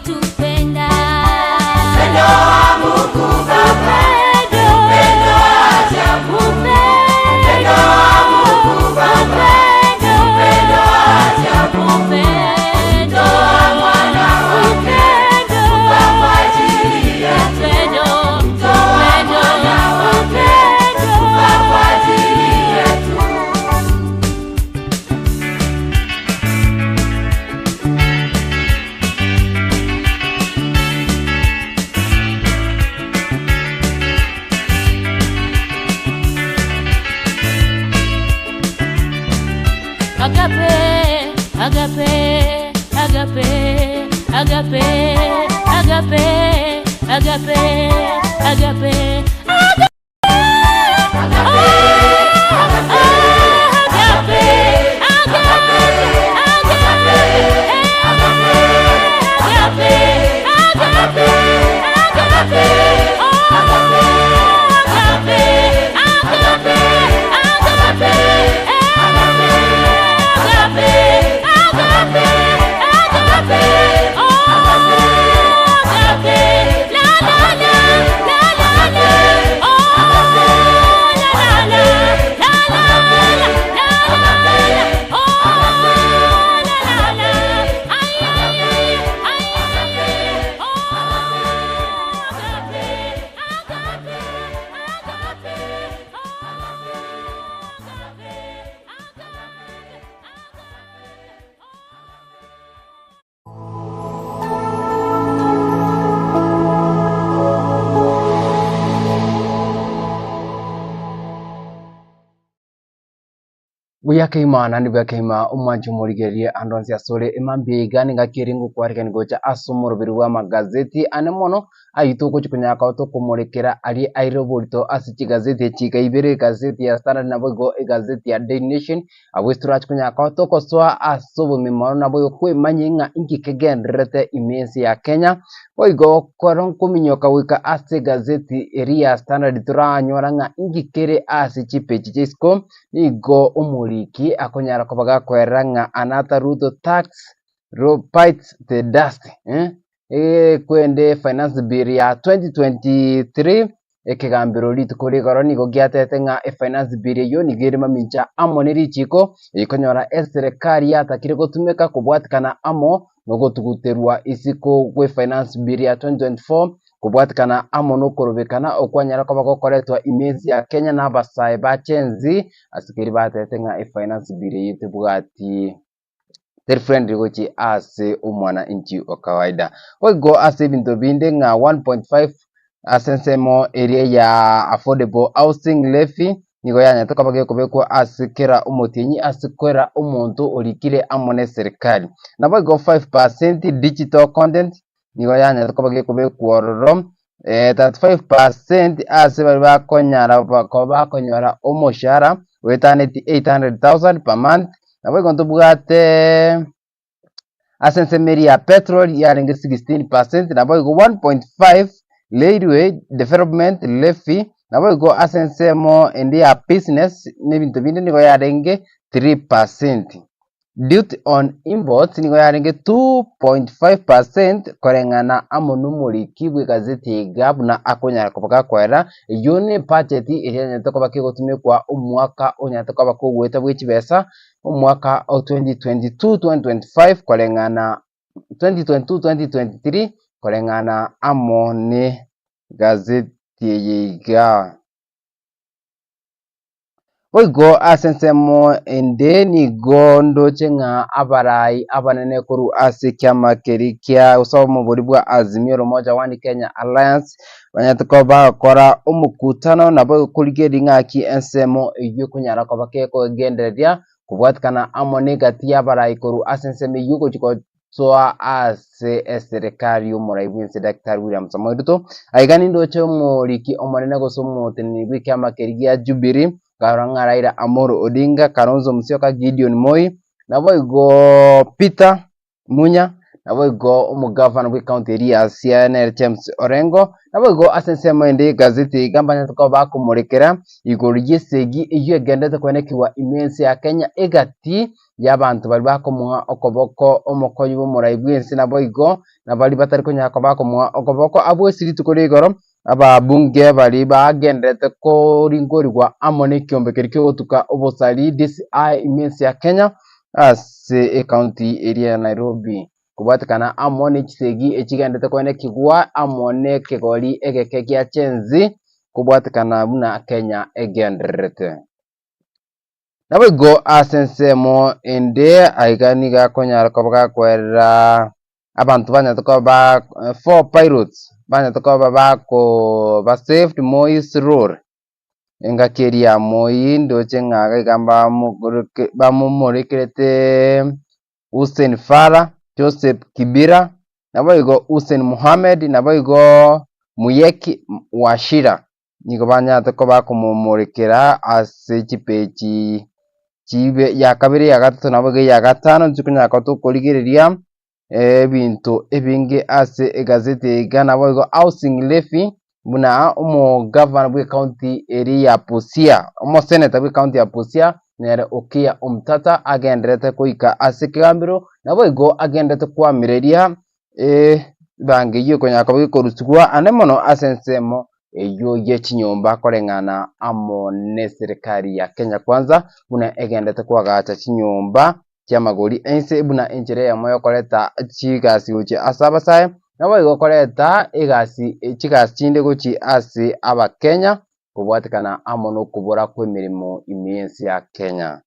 alivyotupenda. Upendo wa Mungu Baba, upendo wa ajabu, upendo wa Mungu Baba, upendo wa ajabu, upendo wa mwana wake kufa kwa ajili yetu, mtoa mwana wake kufa kwa ajili yetu. Agape, agape, agape, agape, agape, agape, agape, Buya keima naende buya keima omwanchi omorigererie ande onsi asore emambia iga nengaki ere ngokwarekani gocha ase omoroberi bw'amagazeti ane mono Ayio togochia konyara koba tokomorekera aria aire oborito ase chigazeti echi iga ibere, egazeti ya Standard naboigo egazeti ya Daily Nation, abwo ase torache konyara koba togosoa ase obogima mono naboigo kwemanyia ng'a inki kegendererete ime ense ya Kenya. Boigo kero nkominyoka goika ase egazeti eria ya Standard toranyora ng'a inki kere ase chipeji chia isiko, nigo omoriki akonyara koba gakoerera ng'a Another Ruto tax bites the dust eh. Ekwende Finance Bill ya 2023, ekegambero rituko rigoro nigo giatete ng'a efinance bill eyio nigo ere mamincha amo ne richiko rikonyora eserekari yatakire gotumeka kobwatikana amo nogotuguterwa isiko gwe finance bill ya 2024 kobwatikana amo nokorobekana okwanyara koba gokoretwa ime ense ya Kenya na abasae ba Gen Z ase keria batete ng'a efinance bill eyio tebwati teri friendly gochia ase omwananchi o kawaida. Boigo ase ebinto binde ng'a 1.5 ase ensemo eria ya affordable housing levy nigo yanyarete koba gekobekwa ase kera omotienyi ase kera omonto orikire amo na eserikari. Naboigo 5% digital content nigo yanyarete koba gekobekwa ororo, 35% ase baria bakonyara koba bakonyora omoshahara oetaneti 800,000 per month, naboigo ntobwate ase ensemo eria ya petrol yarenge 16%, naboigo 1.5 railway development levy, naboigo ase ensemo ende ya business na ebinto binde nigo yarenge 3%. Duty on imports nigo yarenge 2.5% koreng'ana amo nomoriki bw'egazeti iga buna akonyara koba gakoera, eyio ne budget eria yanyarete koba kegotumekwa omwaka onyarete koba kogoeta bwe chibesa, omwaka o 2022-2025 koreng'ana 2022-2023 koreng'ana amo ne gazeti eye iga. Boigo ase ensemo ende nigo ndoche ng'a abarai abanene korwa ase ekiama keria kia gose omobori bwa Azimio la Umoja One Kenya Alliance banyarete koba bagokora omokutano nabo korigereria ng'aki ensemo eywo ekonyara koba kekogendereria kobwatikana amo na egati y'abarai korwa ase ensemo eywo gochia Soa ase eserekari y'omorai bw'ense Daktari William Samoei Ruto. Aiga nindoche omoriki omonene gose omoteneneri bw'ekiama keria gia Jubilee, nkarora ng'a Raila Amolo Odinga, Kalonzo Musyoka, Gideon Moi, naboigo Peter Munya. Naboigo omogavana bw'ecounty eria ya Siaya nere James Orengo, naboigo ase ensemo ende y'egazeti iga mbanyarete koba bakomorekera igoro y'esegi eyio egenderete koenekigwa ime y'ense ya Kenya egati y'abanto baria bakomoa okoboko omokonyi bw'omorai bw'ense naboigo na baria batari konyara koba bakomoa okoboko. Abwo ase rituko ria igoro ababunge baria bagenderete koringorigwa amo nekiombe keria kiogotuka obosari DCI ime ense ya Kenya ase ecounty eria ya Nairobi kobwatekana amo ne chisegi echigenderete koenekigwa amo nekegori egeke gia Gen Z kobwatekana buna Kenya egendererete. Naboigo ase ensemo ende aiga nigo akonyara koba gakoerera abanto banyarete koba ba four pilots banyarete koba bako ba saved Moi's role engaki eria ya Moi ndoche ng'a iga iga mbamogoreke bamomorekerete Hussein Farah, Joseph Kibira, naboigo Hussein Mohammed, naboigo Muyeki Wachira. Nigo banyarete koba bakomomorekera ase chipeji chibe ya kabere, ya gatato naboigo eya gatano, nchikonyara koba tokorigereria ebinto ebinge ase egazeti eye iga naboigo housing levy buna omogavana bwe county eria ya Busia, omoseneta bwe county ya Busia nere Okiya Omtata agenderete goika ase ekegambero, naboigo agenderete koamireria ebango eyio ekonyara koba gekorusigwa ande mono ase ensemo eyio ye chinyomba koreng'ana amo neserikari ya Kenya Kwanza buna egenderete koagacha chinyomba chi'amagori ense buna enchera eyemo yokoreta chigasi gochia ase abasae, naboigo koreta egasi chigasi chinde gochia ase abakenya kobwatekana amo nokobora kw'emeremo ime y'ense ya Kenya.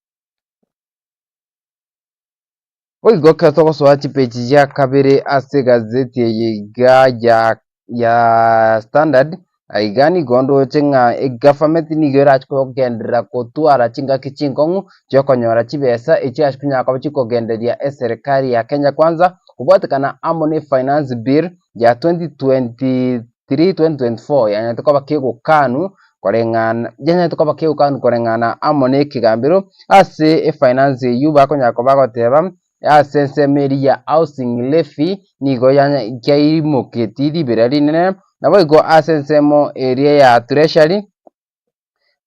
Boigo ekero togosoa chipeji chia kabere ase egazeti eye iga ya ya Standard, aiga nigo ndoche ng'a egovernment nigo erache kogenderera gotwara chingaki chinkong'u chiokonyora chibesa echio chiache konyara koba chikogendereria eserekari ya Kenya Kwanza, kobwatekana amo ne finance bill ya 2023-2024 yanyarete koba kegokanu koreng'ana yanyarete koba kegokanu koreng'ana amo na ekegambero ase efinance eyio bakonyara koba bagoteba ase ensemo eria ya housing levy nigo yanya kiaimoketie ribera rinene, naboigo ase ensemo eria ya treasury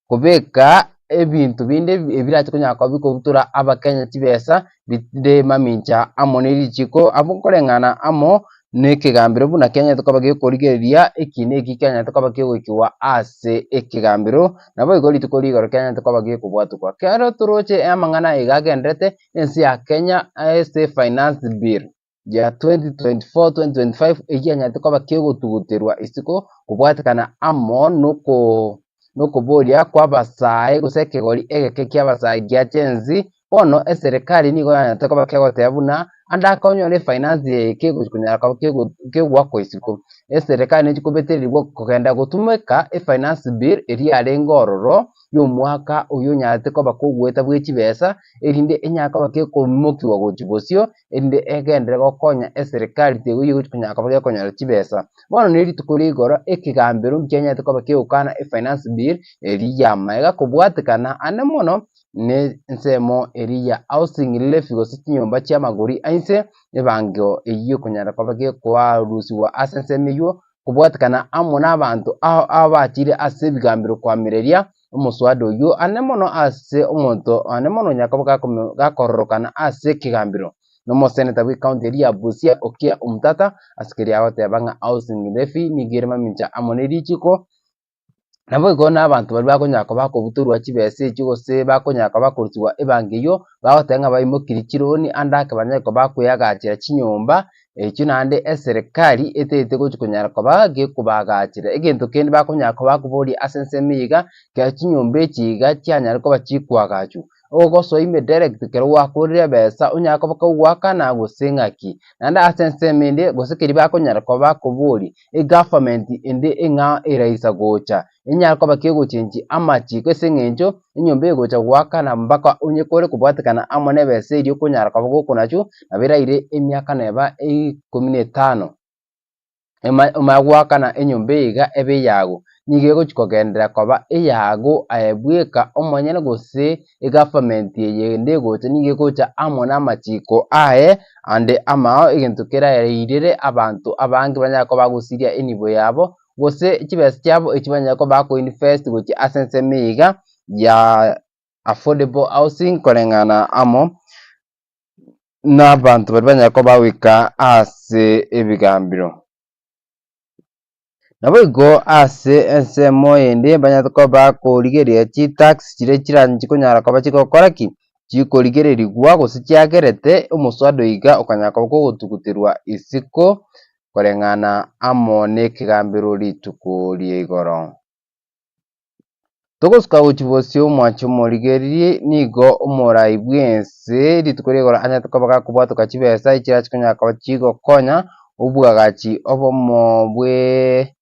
kobeka ebinto binde ebirache konyara koba bikobutora abakenya chibesa binde mamincha amo ne richiko abwo nkoreng'ana amo na ekegambero buna kianyarete koba gekorigereria eki na eki kianyarete koba kegoikigwa ase ekegambero, naboigo rituko rigoro kianyarete koba gekobwatokwa. Kero toroche amang'ana iga agenderete ense ya Kenya ase finance bill. ya 2024-2025 eyio yanyarete koba kegotuguterwa isiko kobwatekana amo noko nokoboria kw'abasae gose ekegori egeke ki'abasae gia Gen Z, bono eserekari nigo yanyarete koba kegoteba buna ande akonyore efinance eye kegochi konyara koba kego kegoakwa isiko. Eserekari nechi kobetererigwa kogenda gotumeka efinance bill eria yarenge ororo ya omwaka oywo onyarete koba kogoeta bwe chibesa erinde enyare koba kekoimokiwa gochia bosio. erinde egenderere gokonya eserekari tegoiyo gochia konyara koba gekonyora chibesa. Bono ne rituko ria igoro ekegambero nkianyarete koba kegokana efinance bill eria y'amaega kobwatekana ande mono ne ensemo eria ya housing levy gose chinyomba chi'amagori a inse, ebango eyio ekonyara koba gekoarusiwa ase ensemo eyio kobwatekana amo nabanto ao abachire ase ebigambero koamereria omoswada oyio ane mono ase omonto ane mono onye koba gakororokana ase ekegambero nomoseneta bw'ecounty eria ya Busia Okiya Omtata ase keria agoteba ng'a housing levy nigo ere mamincha amo ne richiko. Naboigo nabanto baria bakonyara koba bakobutorwa chibesa echio gose bakonyara koba bakorusigwa ebango eyio, bagoteba ng'a baimokirie chironi ande ake banyare koba bakoeagachera chinyomba echio naende eserekari etaete gochi konyara koba gekobaagachera. Egento kende bakonyara koba bakoboria ase ensemo eye iga, kero chinyomba echi iga chianyare koba chikoagachwa, ogosoa ime direct ekero gwakorire ebesa onyare koba kogoakana gose ng'aki. Naende ase ensemo ende gose keria bakonyara koba bakoboria, Egovernment ende eng'ao eraisa gocha, enyare koba kegochenchia amachiko ase eng'encho enyomba egocha goakana mpaka onye kore kobwatekana amo nebesa eria okonyara koba gokonachwa, nabo eraire emiaka neba ikomi na etano, ema omanye goakana enyomba eye iga ebe eyago. nigo egochi kogenderera koba eyago aye bweka omonyene gose egovernment eye ende egocha nigo egocha amo na amachiko aye ande amao egento kerairere abanto abange banyare koba bagosiria enibo yabo gose chibesa chiabo echio banyare koba bako invest gochia ase ensemo eye iga ya affordable housing koreng'ana amo na abanto baria banyare koba bagoika ase ebigambero. Naboigo ase ensemo ende banyarete koba bakorigereria chitax chiria chiranchi konyara koba chigokora ki? Chikorigererigwa gose chiagerete omoswada oiga okonyara koba kogotuguterwa isiko koreng'ana amo na ekegambero rituko ria igoro. Togosuka gochia bosio omwanche omorigererie, nigo omorai bw'ense rituko ria igoro anyarete koba gakobwatoka chibesa echirache konyara koba chigokonya obwagachi obomo bwe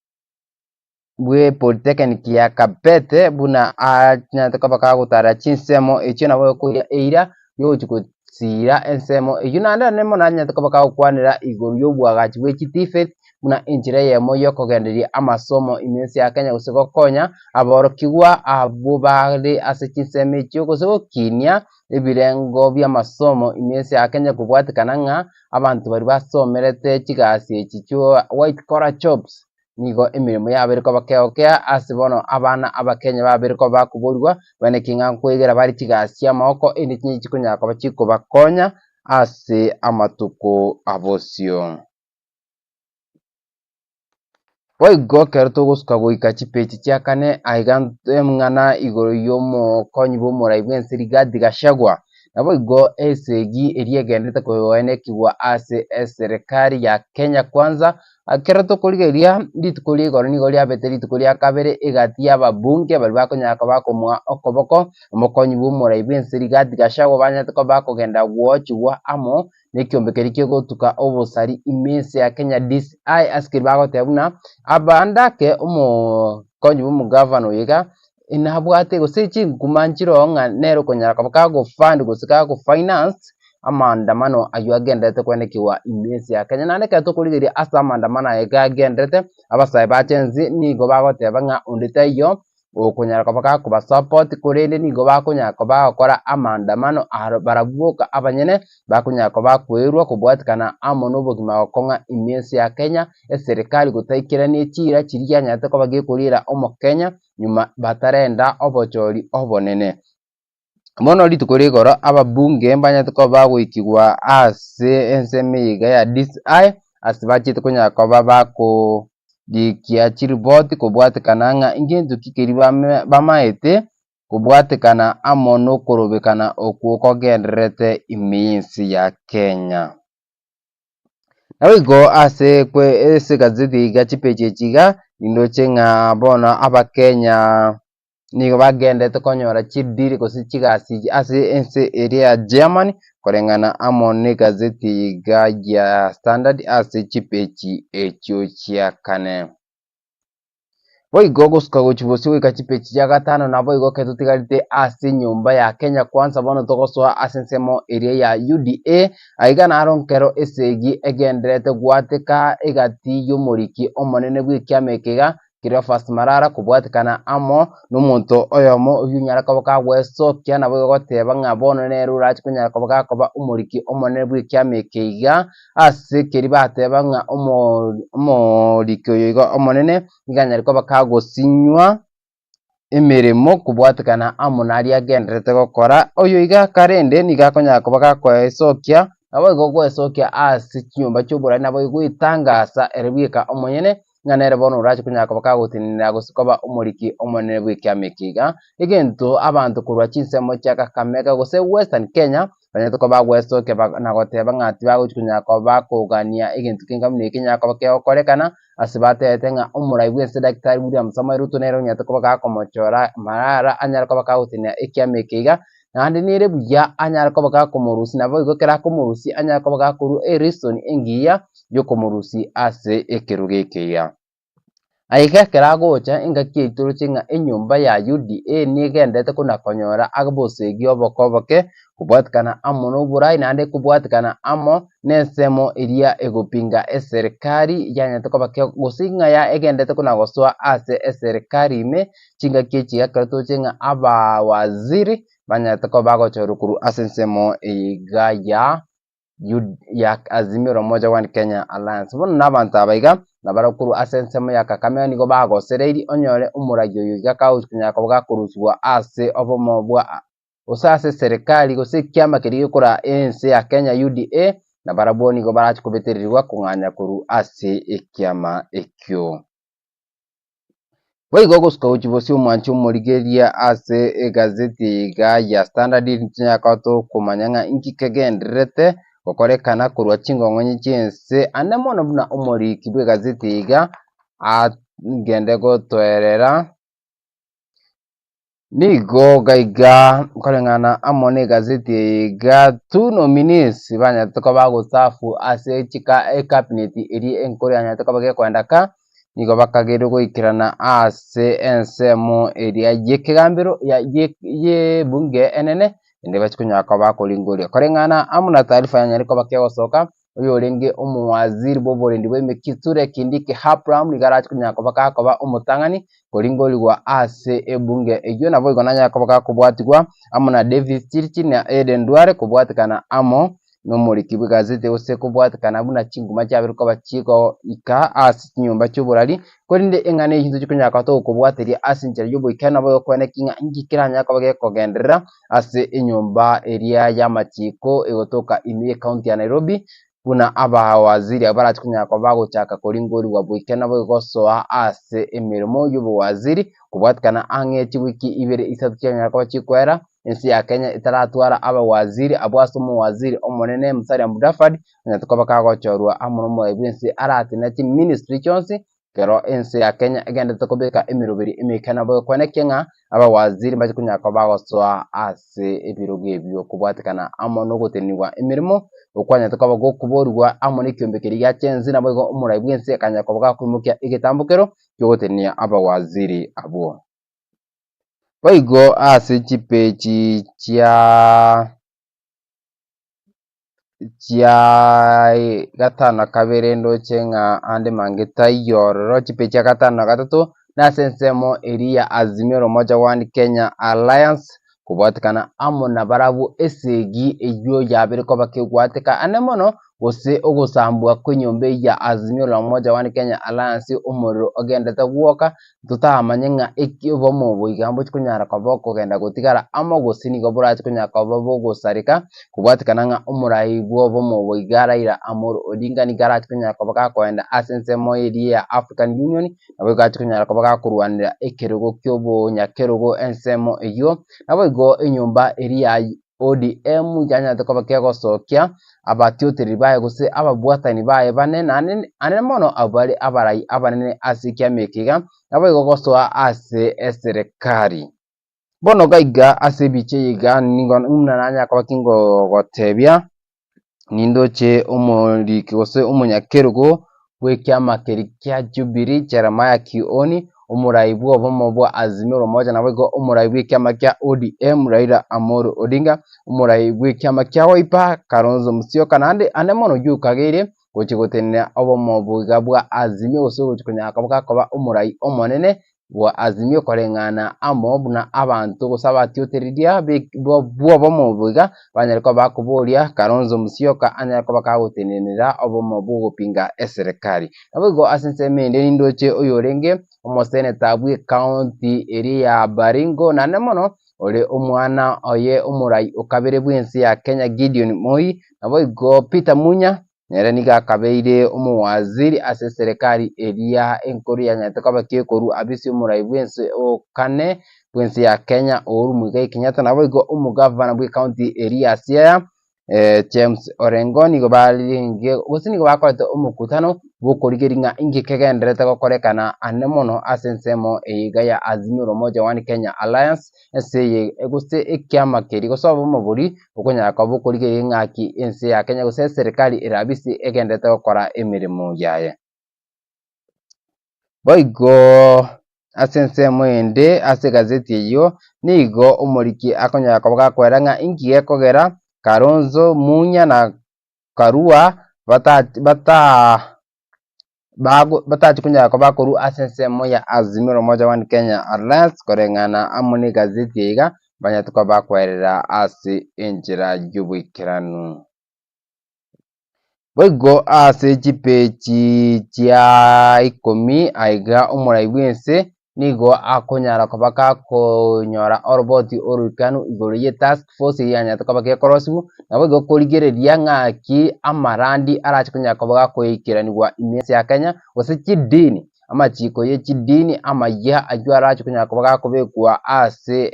bwe polytechnic ya Kabete buna anyarete koba kagotara chinsemo echio nabo ekoira eira yogochia gosiira ensemo eyio. Naende naende mono anyarete koba kagokwanera igoro y'obwagachi bwe chitifeti buna enchera eyemo y'okogendereria amasomo ime ense ya Kenya gose gokonya aborokigwa abwo bare ase chinsemo echio gose gokinia ebirengo bi'amasomo ime ense ya Kenya kobwatekana ng'a abanto baria basomerete chigasi echi chia white collar jobs nigo emeremo yabo ere koba keokea ase bono abana abakenya babere koba bakoborigwa bane ki ng'a nkoegera bare chigasi chi'amagoko erinde chinye chikonyara koba chikobakonya ase amatuko abosio. Boigo ekero togosuka goika chipeji chia kane aiga emng'ana igoro y'omokonyi bw'omorai bw'ense Rigathi Gachagua. Naboigo esegi eria egenderete koenekigwa ase eserekari ya Kenya Kwanza. Ekero tokorigereria rituko ria igoro nigo riabete rituko ria kabere egati y'ababunge baria bakonyara koba bakomoa okoboko omokonyi bw'omorai bw'ense Rigathi Gachagua banyarete koba bakogenda gwochigwa amo nekiombe keria kegotuka obosari ime ense ya Kenya DCI ase keria bagoteba buna abande ake omokonyi bwa omogavana oyo iga nabwate gose chinkuma nchiroo ng'a nere okonyara koba kago fund gose kago finance amaandamano aywo agenderete koenekiwa ime ense ya Kenya. Naende ekero tokorigereria ase amaandamano aya iga agenderete, abasae ba Gen Z nigo bagoteba ng'a onde taiyo okonyara koba gakobasupport korende nigo bakonyara koba bagokora amaandamano aro barabwo boka abanyene bakonyara koba bakoerwa kobwatikana amo na obogima gokong'a ime ense ya Kenya, eserekari gotaikerania chiira chiria yanyarete koba gekoriera omokenya nyuma batarenda obochori obonene. Bono rituko ria igoro ababunge mbanyarete koba bagoikigwa ase ensemo eye iga ya DCI, ase bachete konyara koba bakorikia chiripoti kobwatekana ng'a ngento ki keria bame bamaete kobwatekana amo nokorobekana okwo kogendererete ime y'ense ya Kenya. Naboigo ase kwe ase egazeti iga chipeji echi iga, nindoche ng'a bono abakenya. nigo bagenderete konyora chideal gose chigasi ase ense eria ya Germany koreng'ana amo negazeti iga ya Standard ase chipeji echio chia kane. Boigo gosuka gochia bosio goika chipeji chia gatano naboigo ekero totigarete ase enyomba ya Kenya Kwanza bono togosoa ase ensemo eria ya UDA aiga naro nkero esegi egendererete goateka egati y'omoriki omonene bw'ekiama eke iga Cleophas Malala kobwatekana amo nomonto oyomo oyio onyare koba kagwesokia naboigo goteba ng'a bono nere orache konyara koba gakoba omoriki omonene bw'ekiama eke iga ase keria bateba ng'a omo omoriki oyo iga omonene nigo anyare koba kagosinywa emeremo kobwatekana amo naria agendererete gokora. Oyo iga karende nigo akonyara koba gakoesokia naboigo gwesokia ase chinyomba chi'oborai naboigo goetangasa ere bweka omonyene ng'a nere bono orache konyara koba kagotenenera gose koba omoriki omonene bw'ekiama eke iga. Egento abanto korwa chinsemo chia Kakamega gose Western Kenya banyarete koba bagwesokia na goteba ng'a tibagochi konyara koba bakogania egento kenga buna eke kenyare koba kegokorekana, ase batebete ng'a omorai bw'ense Daktari William Samoei Ruto nere onyarete koba gakomochora marara anyare koba kagotenenera ekiama eke iga, naende nere buya anyare koba gakomorusia naboigo ekero akomorusia anyare koba gakorwa ereason engiya yokomorusia ase ekerogo eke iga. Aiga ekero agocha, engaki yaito roche ng'a enyomba ya UDA negenderete kona-konyora obosegi oboke oboke, kobwatekana amo noborai naende kobwatekana amo nensemo eria egopinga eserekari yanyarete koba ke gose ng'a egenderete kona-gosoa ase eserekari ime, chingaki echi iga ekero toche ng'a abawaziri banyarete koba bagochorwa korwa ase ensemo eye iga ya ya Azimio la Umoja One Kenya Alliance. Bono na abanto aba iga, nabarabwo korwa ase ensemo ya Kakamega nigo bagosereirie onyore omoragi oyo iga kagokonyara koba gakorusigwa ase obomo bwa gose ase eserekari gose ekiama keria gekoraa ense ya Kenya UDA, nabarabwo nigo barache kobetererigwa kong'anya korwa ase ekiama ekio. Boigo gosuka gochia bosio omwanchi omorigereria ase egazeti eye iga ya Standard ntinyara tokomanya ng'a inki kegendererete gokorekana korwa chingong'onye chi'ense ande mono buna omoriki bw'egazeti eye iga agende gotoerera. Nigo gaiga koreng'ana amo negazeti eye iga two nominees banyarete koba bagosafu ase chika ecabinet eria enkoro yanyarete koba gekoenda ka, nigo bakageirwe goikerana ase ensemo eria yekegambero ya ye yebunge enene, naende bachia konyara koba bakoringoria. Koreng'ana amo na taarifa yanyarire koba kegosoka, oyorenge omowaziri bw'oborendi bwa Kithure Kindiki Abraham nigo arache konyara koba gakoba omotang'ani koringorigwa ase ebunge eyio, naboigo nanyare koba gakobwatigwa amo na Davis Chirchir na Aden Duale kobwatekana amo nomoriki bw'egazeti gose kobwatekana buna chinguma chiabeire koba chigoika ase chinyomba chi'oborari, korende eng'ana eyio ntochi konyara koba togokobwateria ase enchera y'oboikeranu nabo egokwana ki ng'a inki keranyare koba gekogenderera ase enyomba eria y'amachiko egotoka ime y'ecounty ya Nairobi, buna abawaziri abwo barache konyara koba bagochaka koringorigwa boikeranu naboigo gosoa ase emeremo y'obowaziri, kobwatekana ang'e chiwiki ibere isato chianyara koba chikoera, ense ya Kenya etaratwara abawaziri abwo ase omowaziri omonene Musalia Mudavadi, onyarete koba kagochorwa amo nomorai bw'ense aratene chiministry chionsi, Ekero ense ya Kenya egenderete kobeka emeroberi emeika nabo egokwanekia ng'a abawaziri mbache konyara koba bagosoa ase ebirogo ebio kobwatekana amo nogotenenigwa emeremo okwanyarete koba gokoborigwa amo nekiombe keria gia Gen-Z naboigo omorai bw'ense akanyara koba gakoimokia egetambokero kiogotenenia abawaziri abwo. Boigo ase chipeji chia. Chia gatano na kabere ndoche ng'a ande mange taiyo ororo, chipeji chia gatano na gatato, nase ensemo eria ya Azimio la Umoja One Kenya Alliance, kobwatekana amo nabarabwo esegi eyio yabeire koba kegwateka ande mono, gose ogosambwa kw'enyomba eyio ya Azimio la Umoja One Kenya Alliance omorero ogendete gwoka, totamanye ng'a eki obomo obo iga mbochi konyara koba okogenda gotigara amo gose nigo borache konyara koba bogosareka, kobwatekana ng'a omorai bw'obomo obo iga Raila Amolo Odinga nigo arache konyara koba gakoenda ase ensemo eria ya African Union, naboigo ache konyara koba gakorwanera ekerogo ki'obonyakerogo ensemo eyio, naboigo enyomba eria ya ODM yanyarete koba kegosokia abatiotereri baye gose ababwatani baye bane naende anene mono abwo bare abarai abanene ase ekiama eke iga, naboigo gosoa ase eserekari. Bono gaiga ase ebicha eye iga nigo buna nanyara koba kingogotebia, nindoche omoriki gose omonyakerogo bw'ekiama keria kia Jubilee, Jeremiah Kioni, omorai bw'obomo bwa Azimio la Umoja, naboigo omorai bw'ekiama kia ODM, Raila Amolo Odinga, omorai bw'ekiama kia Wiper, Kalonzo Musyoka, naende ande mono oyio okageire gochia gotenena obomo boiga bwa Azimio gose gochia konyara koba gakoba omorai omonene bwa Azimio koreng'ana amo buna abanto gose abatiotereria bw'obomo obo iga banyare koba bakoboria Kalonzo Musyoka anyare koba kagotenenera obomo bw'ogopinga eserekari. Naboigo ase ensemo ende nindoche oyorenge omoseneta bw'ecounty eria ya Baringo naende mono ore omwana oye omorai okabere bw'ense ya Kenya Gideon Moi, naboigo Peter Munya Nere nigo akabeire omowaziri ase eserekari eria enkoro yanyarete koba kekorwa abisi omorai bw'ense o kane bw'ense ya Kenya Uhuru Muigai Kenyatta naboigo omogavana bw'ecounty eria ya Siaya James Orengo nigo barenge gose nigo bakorete omokutano bw'okorigereria ng'a inki kegendererete gokorekana ande mono ase ensemo eye iga ya Azimio la Umoja One Kenya Alliance. Ense eye gose ekiama keria gose obomo boria bokonyara koba bokorigereria ng'aki ense ya Kenya gose eserekari erabise egenderete gokora emeremo yaye. Boigo ase ensemo ende ase egazeti eyio nigo omoriki akonyara koba gakoera ng'a inki gekogera Kalonzo, Munya na Karua batachi konyara koba bakorwa ase ensemo ya Azimio la Umoja One Kenya Alliance koreng'ana amo na egazeti eye iga banyarete koba bakoerera ase enchera y'oboikeranu. Boigo ase chipeji chia ikomi aiga omorai bw'ense nigo akonyara koba gakonyora oroboti oroikanu igoro ye task force eyio yanyarete koba gekorosiwa, naboigo korigereria ng'aki amarandi arache konyara koba gakoikeranigwa ime ense ya Kenya, gose chidini, amachiko ye chidini amayia ayio arache konyara koba gakobekwa ase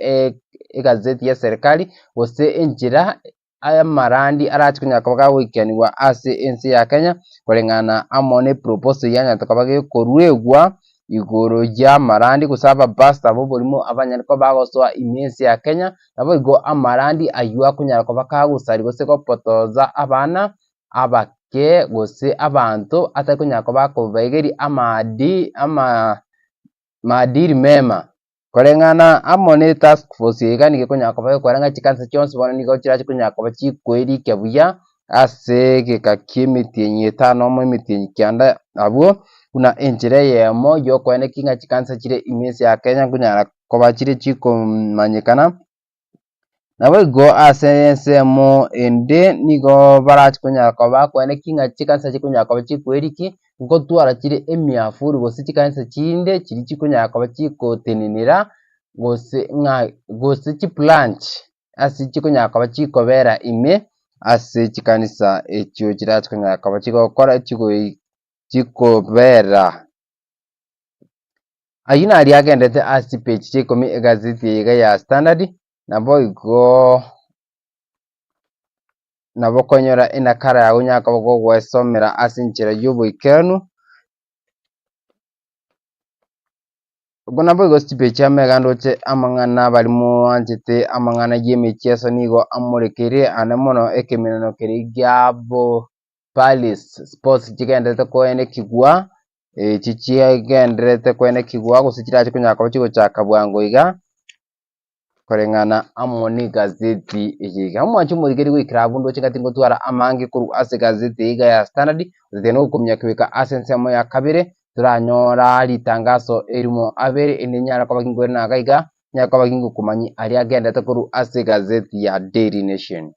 egazeti ya serikali, gose enchera Amarandi arache konya koba gagoikianigwa ase ense ya Kenya koreng'ana amo ne proposal eyio yanyarete koba gekoruegwa igoro y'amarandi gose abapastor b'oborimo abanyare koba bagosoa ime ense ya Kenya, naboigo amarandi ayio akonyara koba kagosaria gose gopotoza abana abake gose abanto atari konyara koba akobaigeria amaadi ama maadili mema. Koreng'ana amo ne task force eye iga nigo ekonyara koba egokora ng'a chikanisa chionsi bono nigo chirache konyara koba chikoerikia buya ase egeka ki'emetienyi etano amo emetienyi kianda abwo, buna enchera eyemo yokoenekia ng'a chikanisa chire ime ense ya Kenya nkonyara koba chire chikomanyekana. Naboigo ase ensemo ende nigo barache konyara koba bakoenekia ng'a chikanisa chikonyara koba chikoeriki, ngotwara chire emiafuri gose chikanisa chinde chiria chikonyara koba chikotenenera gose ng'a gose chibranch ase chikonyara koba chikobera ime ase chikanisa echio chirache konyara koba chigokora chigoi chikobera. Ayio naria agendete ase chipeji chia ikomi egazeti eye iga ya Standard, naboigo nabo okonyora enakara yago onyare koba kogwesomera ase enchera y'oboikeranu. Obwo naboigo ase chipeji chia amega ndoche amang'ana baria mwanchete amang'ana y'emechieso nigo amorekeire ande mono ekemeneno keria giabo Paris Sports chigendererete koenekigwa. Echi chiagendererete koenekigwa gose chirache konyara koba chigochaka bwango iga, koreng'ana amo negazeti eye iga. Omwancho omorikeri goikera abwo ndoche ng'a tingotwara amange korwa ase egazeti eye iga ya Standard, gose tiga nogokumia goika ase ensemo ya kabere, toranyora ritangaso erimo abere erinde nyare koba ginkoirana iga iga, nyare koba gingokomanyia aria agendererete korwa ase egazeti ya Daily Nation.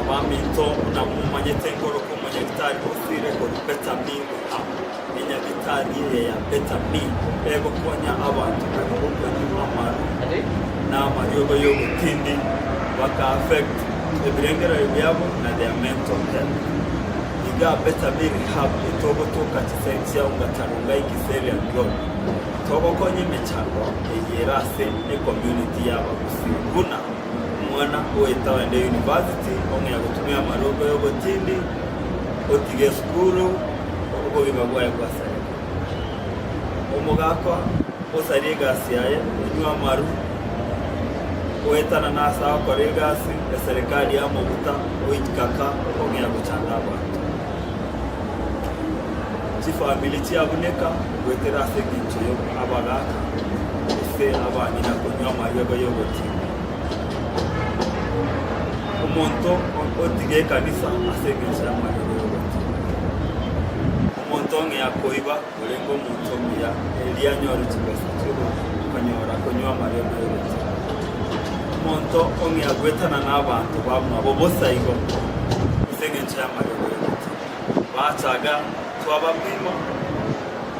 Abaminto, buna momanyete nkoroka omonyagitari osire korwa Bethany Rehab, enyagitari eye ya Bethany egokonya abanto bari gokonywa amaru na amariogo y'obotindi baka affect ebirengererio biabo na their mental health. Iga Bethany Rehab etogotoka chisemi chia Ungatarungai Kiserian Road, togokonya emechando eye ere ase ecommunity y'Abagusii buna omwana oeta oende university ong'ea gotumia amariogo y'obotindi otiga esukuru obogima bwaye bwasareka. Omogaka osaria egasi yaye onywe amaru oetanana ase agokora egasi eserekari yamobuta oikaka ong'ea gochanda abanto. Chifamiri chiabuneka goetera ase engencho ya abagaaka gose abang'ina konywa amariogo y'ogotinda. Omonto otiga ekanisa ase engencho y'amariogo y'ogotinda. Omonto ong'ea koiba orenge omonto omuya erio anyore chibesa chi'okonyora konywa amariogo y'ogotinda. Omonto ong'ea goetana n'abanto bamwabo bosa igo ase engencho y'amariogo y'ogotinda. Bachaga, twabapima,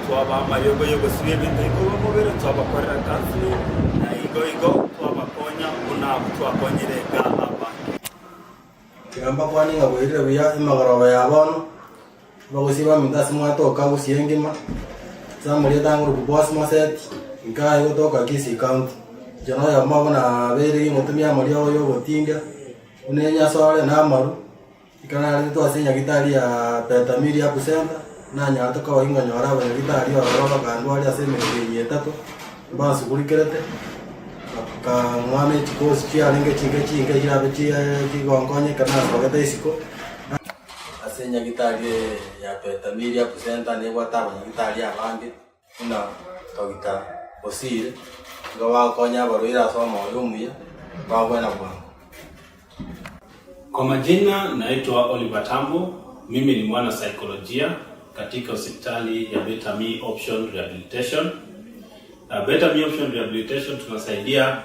twabaa amariogo y'ogosibia ebinto ebikorwa omobere, twabakorera counseling, na igo igo twabakonya buna abwo twakonyire iga abange. Tiga mbakwane ng'a bwairire buya emegoroba ya bono, abagosia baminto ase mwatoka gusii engima, ase amarieta ang'oroku Boaz Moseti, inka aye gotoka Kisii County. Inche noyomo obo nabeire gingotumia amariogo ya ogotindia, buna enyasore na amaru. Ekero naretwe ase enyagitari ya Bethany Rehab Centre, nanyarete koba ingonyora abanyagitari ororo bakandwaria ase emetienyi etato. mbasugurikerete, bakang'aa ne chikosi chiarenge chinke chinke chirabe chigonkonya ekero nasogete isiko. Ase enyagitari eye ya Betamiri Health Centre nebwate abanyagitari abange buna Doctor Bosire, nigo bagokonya abarwaire ase omoyo omuya, bagwena bwango. Kwa majina naitwa Oliver Tambo, mimi ni mwana saikolojia katika hospitali ya Better Me Option Rehabilitation. Uh, Better Me Option Rehabilitation tunasaidia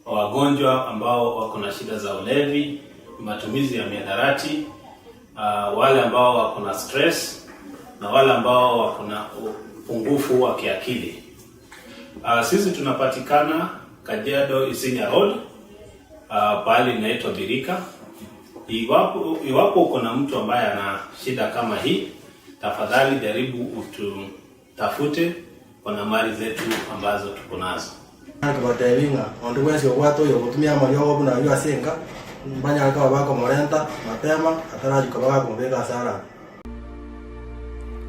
wagonjwa ambao wako na shida za ulevi, matumizi ya mihadarati, uh, wale ambao wako na stress na wale ambao wako na upungufu wa kiakili. Uh, sisi tunapatikana Kajiado Isinya Road uh, pahali inaitwa Birika. Iwapo, iwapo uko na mtu ambaye ana shida kama hii, tafadhali jaribu ututafute kwa nambari zetu ambazo tuko nazo. Nkabateebia ng'a onde bwensi obwate oyogotumia amariogo buna ayio ase enka, mbanyare koba bakomorenta mapema atarachia koba gakomobeka ase arabe.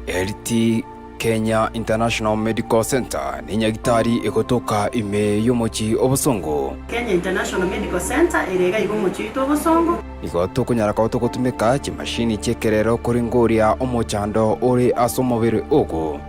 LT Kenya International Medical Centre nenyagitari egotoka ime y'omochie o Bosongo. Kenya International Medical Centre ere iga iga omochie oito o Bosongo. Igo tokonyara koba togotumeka chimashini chi'ekerero koringoria omochando ore ase omobere ogo.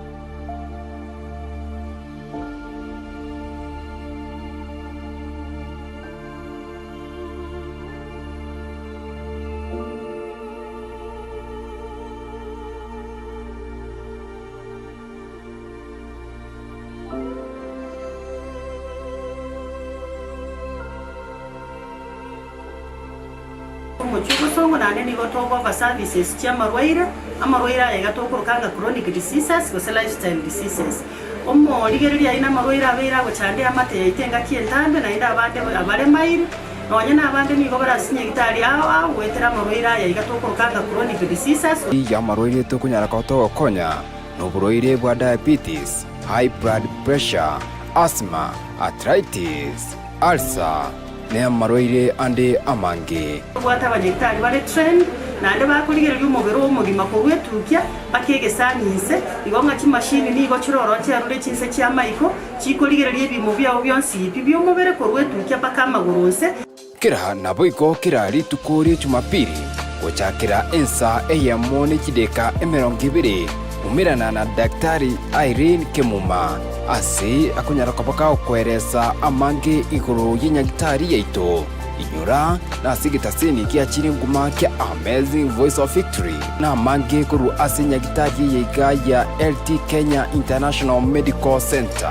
Omochie obosongo naende nigo togofa services chi'amarwaire, amarwaire aya iga tokoroka ng'a chronic diseases gose lifestyle diseases. Omorigereria aye namarwaire abeire agochanda eamate yaito engaki entambe naende abande abaremaire, Nonya nabande nigo barasinye egitari ao ao goetera amarwaire aya iga tokoroka ng'a chronic diseases. Y'amarwaire tokonyara koba togokonya noborwaire bwa diabetes, high blood pressure, asthma, arthritis, ulcer, na amarwaire ande amange. Tobwate abanyagitari bare trained naende bakorigereria omobere omogima korwa etukia mpaka egesani inse, igo ng'a chimashini nigo chiroroche arure chinse chi'amaiko, Chikorigereria ebiimo biao bionsi pi bi'omobere korwa etukia mpaka amagoro onse. Kera naboigo kera rituko ria Jumapili, gochakera ensa eyemo ne chideka 20, umerana na Daktari Irene Kemuma ase akonyara koba kagokoeresa amange igoro y'enyagitari yaito. Inyora nase egetaseni gia chire nguma kia Amazing Voice of Victory namange korwa ase enyagitari eye iga ya LT Kenya International Medical Centre.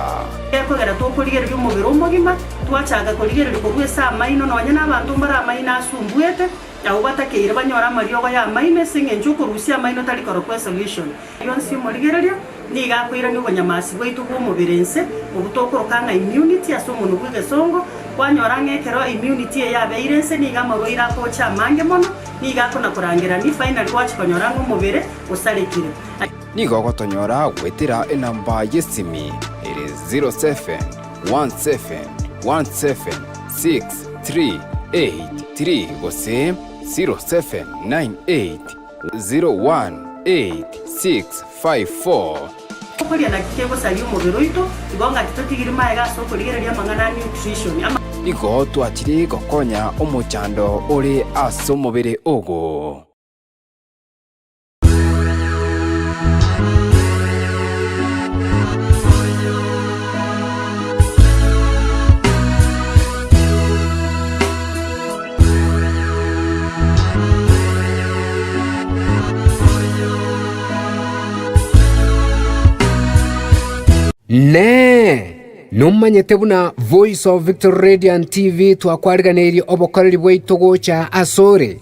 Gekogera tokorigereria omobere omogima, twachaka korigereria korwa ase amaino, nonya nabanto mbare amaino asumbuete, abwo batakeire banyore amariogo y'amaino ase engencho okorusia amaino tari korokwa esolution. Yonsi omorigereria nigo akoirania obonyamasi bwaito bw'omobere inse, obwo tokoroka ng'a immunity ase omonwa bw'egesongo, kwanyora ng'a ekero immunity eye yabeire inse nigo amarwaire agocha amange mono, nigo akona-korangerania finally gwachia konyora ng'a omobere osarekire. Nigo ogotonyora goetera enamba y'esimi ere 0717176383 gose 0798 018654. Okoria naki kegosaria omobere oito, igo ng'a titotigiri maega ase okorigereria amang'ana a nutrition. Ama. Nigo twachire gokonya omochando ore ase omobere ogo. Inee! Nomanyete buna Voice of Victory Radio and TV twakwariganeirie obokoreri bwaito gocha asore?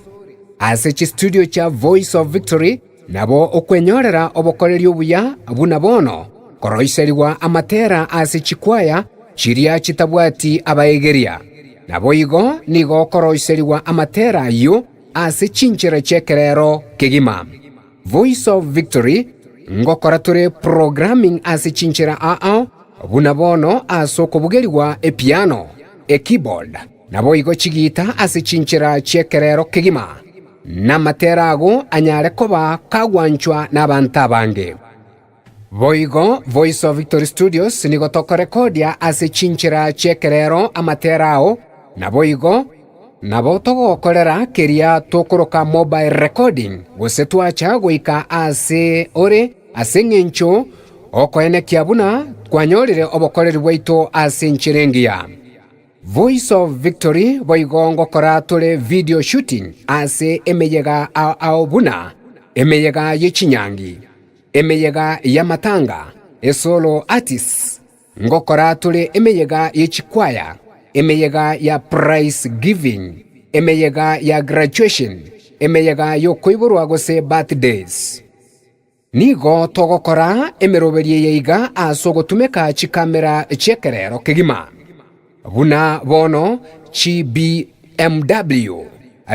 Ase chistudio chia Voice of Victory nabo okwenyorera obokoreri obuya buna bono, koroiserigwa amatera ase chikwaya chiria chitabwati abaegeria. Naboigo nigo okoroiserigwa amatera ayio ase chinchera chi'ekerero kegima. Voice of Victory, ngokora tore programming ase chinchera ao buna bono ase okobugerigwa epiano, ekeyboard, naboigo chigita ase chinchera chi'ekerero kegima, namatera ago anyare koba kagwanchwa nabanto abange. Boigo Voice of Victory Studios nigo tokorekodia ase chinchera chi'ekerero amatera ao, naboigo nabo togokorera keria tokoroka mobile recording gose twacha goika aase ore ase eng'encho okoenekia buna twanyorire obokoreri bwaito ase enchera engiya. Voice of Victory boigo ngokora tore video shooting ase emeyega ao ao buna emeyega ye chinyangi, emeyega y'amatanga, esolo artists, ngokora tore emeyega ye chikwaya, emeyega ya prize giving, emeyega ya graduation, emeyega y'okoiborwa gose birthdays. Nigo togokora emeroberio eye iga ase ogotumeka chikamera chi'ekerero kegima, buna bono chi BMW,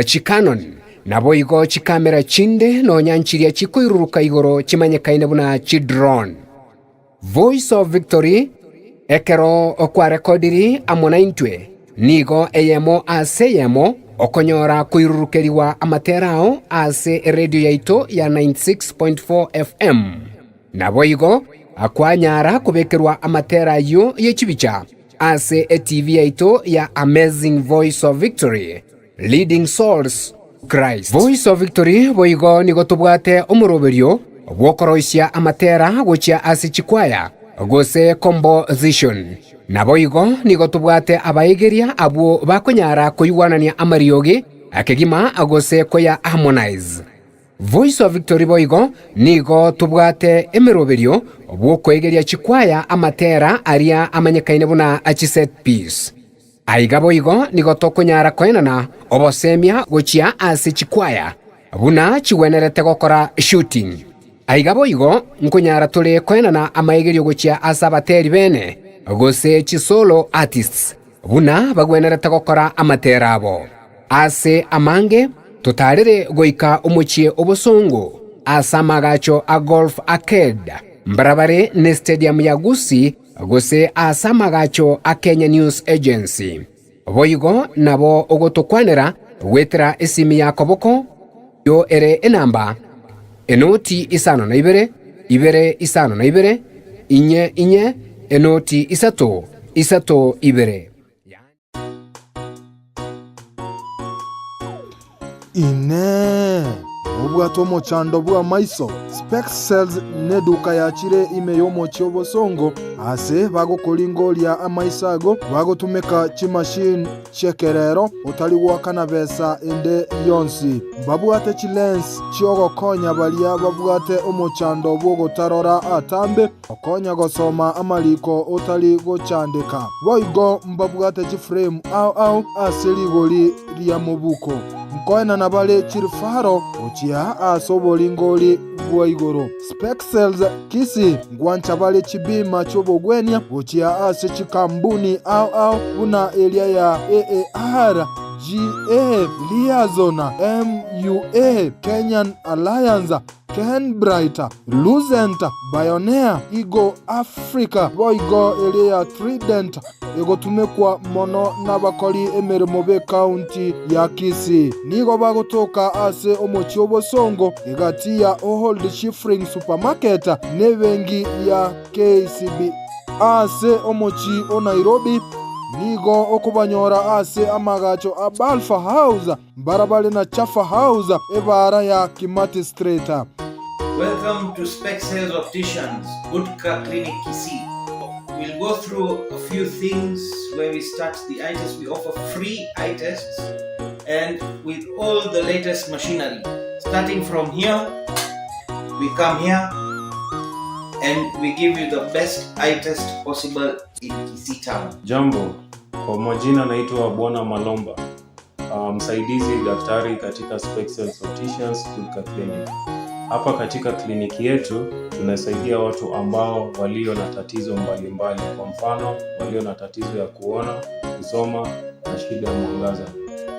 chi Canon, naboigo chikamera chinde nonya nchiria chikoiruruka igoro chimanyekaine buna chi drone. Voice of Victory, ekero kwarekodiri amo naintwe, nigo eyemo ase eyemo okonyora koirurukerigwa amatera ao ase eredio yaito ya 96.4 FM. Naboigo kwanyara kobekerwa amatera ayio ye chibicha ase eTV yaito ya Amazing Voice of Victory, Leading Souls to Christ. Voice of Victory boigo nigo tobwate omoroberio bw'okoroisia amatera gochia ase chikwaya gose composition. Naboigo nigo tobwate abaegeria abwo bakonyara koigwanania amariogi kegima gose koya harmonize. Voice of Victory boigo nigo tobwate emeroberio bw'okoegeria chikwaya amatera aria amanyekaine buna chiset piece. Aiga boigo nigo tokonyara koenana obosemia gochia ase chikwaya buna chigwenerete gokora shooting. Aiga boigo nkonyara tore koenana amaegerio gochia ase abateri bene gose chisolo artists buna bagwenerete gokora amatera abo. Ase amange totarere goika omochie obosongo ase amagacho a Golf Arcade mbarabare ne stadium ya Gusii gose ase amagacho a Kenya News Agency. Boigo nabo ogotokwanera goetera esimi ya koboko yo ere enamba enoti isano na ibere, ibere isano na ibere, inye inye, enoti isato, isato ibere. Inee! Nobwate omochando bw'amaiso? Specs Sales neduka yachire ime y'omochie obosongo ase bagokoringoria amaiso ago bagotumeka chimachine chi'ekerero otari goakana besa ende yonsi. Mbabwate chilens chiogokonya baria babwate omochando bw'ogotarora atambe. Okonya gosoma amariko otari gochandeka. Boigo mbabwate chiframe ao ao ase rigori ria mobuko. Nkoenana bare chirifaro gochia ase oboringori bwa igoro. Spexels Kisii ngwancha bare chibima chi'obogwenia gochia ase chikambuni ao ao buna eria ya AAR, GA, Liaison, MUA, Kenyan Alliance, Kenbright, Lucent, Bioneer, Eagle Africa, boigo eria ya Trident egotumekwa mono nabakori emeremo b'ekaunti ya Kisii. Nigo bagotoka ase omochie obosongo egati ya Old Shifring Supermarket nebenki ya KCB. Ase omochie o Nairobi nigo okobanyora ase amagacho a Balfour House Mbarabare na Chafa House, ebaara ya Kimathi Street. Welcome to Specsales Opticians, Gutka Clinic Kisii. We'll go through a few things where we start the eye test. We offer free eye tests and with all the latest machinery. Starting from here, we come here and we give you the best eye test possible in Kisii town. Jambo, kwa majina naitwa Bwana Malomba. Msaidizi daktari katika Specsales Opticians Thika Clinic. Hapa katika kliniki yetu tunasaidia watu ambao walio na tatizo mbalimbali, kwa mfano walio na tatizo ya kuona, kusoma na shida ya mwangaza.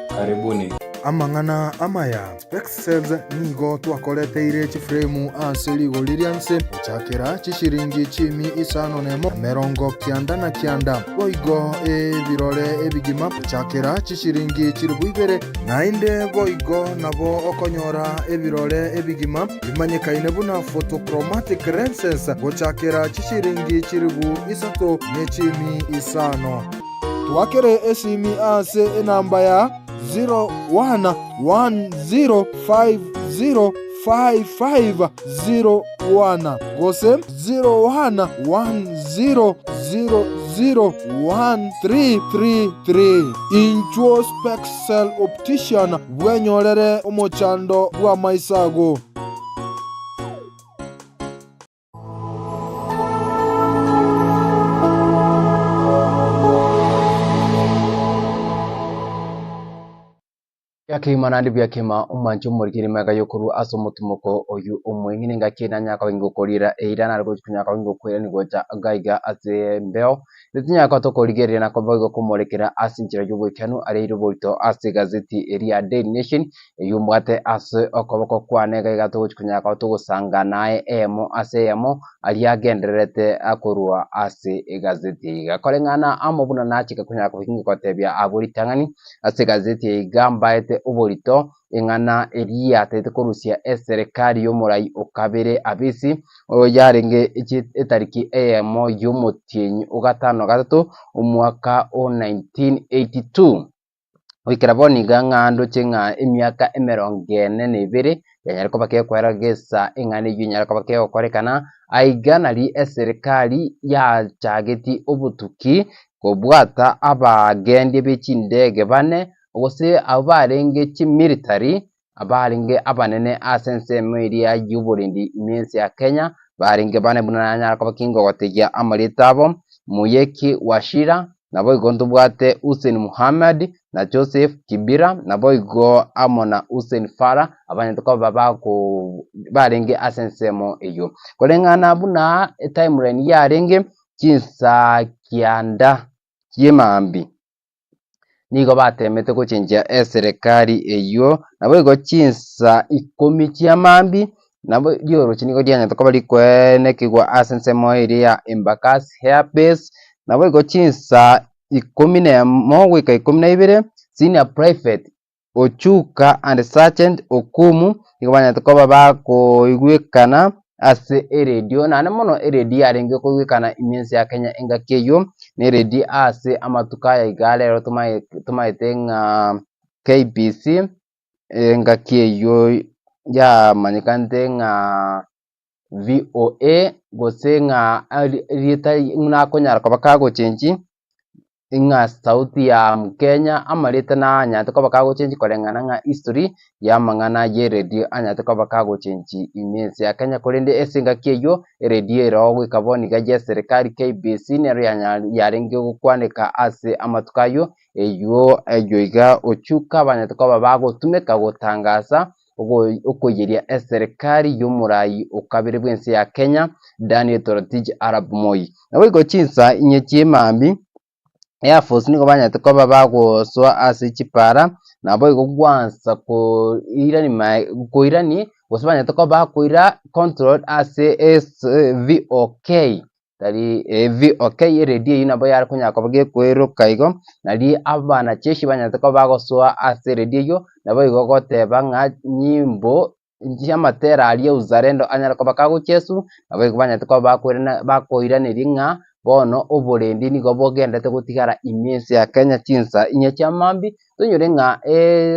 Karibuni. Amang'ana amaya, Specsales nigo twakoreteire chiframe ase rigori ria nse gochakera chishiringi chiimi isano nemo na merongo kianda na kianda, boigo ebirore ebigima gochakera chishiringi chilifu ibere. Naende boigo nabo okonyora ebirore ebigima bimanyekaine buna photochromatic lenses gochakera chishiringi chilifu isato ne chiimi isano. Twakere esimi ase enamba ya 0110505501 gose 0110001333. Inchuo Spexcel Optician bwenyorere omochando bw'amaiso ago. Biakima naende biakima, omwanche omorikeri magega y'okorua ase omotimoko oyio omweng'ina engaki eye nanyare koba ingokorira eira nare gochi konyara koba ingokoirania gocha iga iga ase embeo, Ere tinyara koba tokorigereria na koba igo komorekera ase enchera y'oboikeranu areire oborito ase egazeti eria ya Daily Nation, eyio mbwate ase okoboko kwane iga iga togochi konyara koba togosanga naye eyemo ase eyemo aria agendererete korwa ase egazeti eye iga. Koreng'ana amo buna nachika konyara koba ingogotebia abwo ritang'ani ase egazeti eye iga mbaete oborito eng'ana eria yatagete korusia eserekari y'omorai o kabere Abisi, oyo yarenge etariki eyemo y'omotienyi o gatano na gatato, omwaka o 1982. Goikera bono iga ng'a ndoche ng'a emiaka emerongo ene na ebere yanyare koba kekoera gesa eng'ana eyio enyare koba kegokorekana, aiga nari eserekari yachageti obotuki kobwata abagendia be chindege bane gose abwo barenge chimilitary, abarenge abanene ase ensemo eria y'oborendi ime ense ya Kenya, barenge bane buna nanyare koba kingogotegia amarieta abo, Muyeki Wachira, naboigo ntobwate Hussein Mohammed, na Joseph Kibira, naboigo amo na Hussein Farah, abanyete koba bako barenge ase ensemo eyio. Koreng'ana buna etimeline yarenge, chinsa kianda chi'emambia. Nigo bateemete gochenchia eserekari eyio, naboigo chinsa ikomi chia mambia, nabo rioroche nigo rianyarete koba rikoenekigwa ase ensemo eria ya Embakasi Air Base, naboigo chinsa ikomi na emo goika ikomi na ibere, Senior Private Ochuka and Sergeant Okumu nigo banyarete koba bakoigwekana ase eredio, naende mono eredio yarenge koigwekana ime ense ya Kenya engaki eyio, na eredio ase amatuko aya iga rero tomaete ng'a KBC, engaki eyio yamanyekanete ng'a VOA, gose ng'a erieta buna akonyara koba kagochengi. Ng'a sauti ya Mkenya, amarieta nanyarete koba kagochengi koreng'ana ng'a history y'amang'ana y'eredio anyarete koba kagochengi ime ense ya Kenya korende ase engaki eyio, eredio ero goika bono iga y'eserekari KBC nero yarenge gokwaneka ase amatuko ayio, eyio eyio iga Ochuka banyarete koba bagotumeka gotangasa okoiyeria eserekari y'omorai o kabere bw'ense ya Kenya, Daniel Toroitich arap Moi. Naboigo chinsa inye chi'emambia, Air Force nigo banyarete koba bagosoa ase chipara, naboigo gwansa koirani mae koirani gose banyarete koba bakoira control ase SVOK. Tari ebi okay eredio eyio nabo yare konyara koba gekoeroka igo, nari abanajeshi banyarete koba bagosoa ase eredio eyio, nabo igo goteba ng'a nyimbo chi'amatera aria uzalendo anyare koba kagochiesu, nabo igo banyarete koba bakoirana bakoiraneria ng'a bono oborendi nigo bogenderete gotigara ime ense ya Kenya chinsa inye chia mambia, tonyore ng'a